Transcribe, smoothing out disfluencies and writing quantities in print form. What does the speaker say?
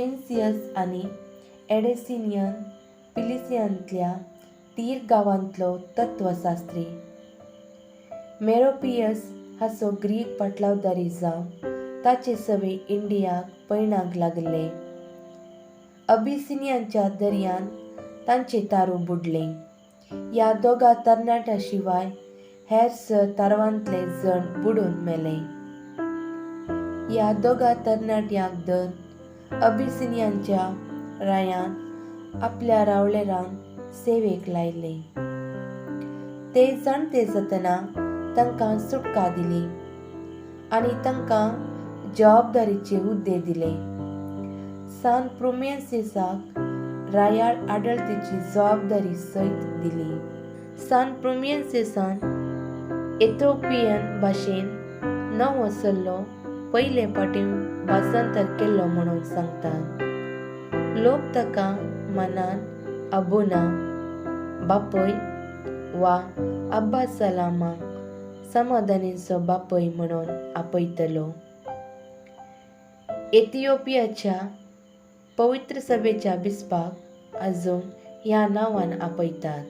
प्रुमेन्सियस आनी एडेसिनियन पिलिसियांतल्या तीर गांवांतलो तत्वशास्त्री. मेरोपियस हाचो ग्रीक पाटलावदारी जावन ताचे सवे इंडियाक पयणाक लागले. अबिसिनियांच्या दर्यांत तांचें तारूं बुडलें. ह्या दोगा तरणाट्या शिवाय हेर स तारवांतले जण बुडून मेले. ह्या दोगा तरणाट्यांक दर अबिसिनियांच्या रायान आपल्या रावळेरान सेवेक लायले. ते जाणटे जातना तांकां सुटका दिली आनी तांकां जबाबदारीचे हुद्दे दिले. सान प्रुमियन्सीसाक रायाळ आडळतीची जबाबदारी सयत दिली. सान प्रुमियन्सीसान एथोपियन भाशेन नवो सल्लो पयले फावटी भासांतर केल्लो म्हणून सांगतात. लोक ताका मनान अबुना बापय वा अब्बा सलामा समाधानीचो बापय म्हणून आपयतलो. एथिओपियाच्या पवित्र सभेच्या बिस्पाक अजून ह्या नांवान आपयतात.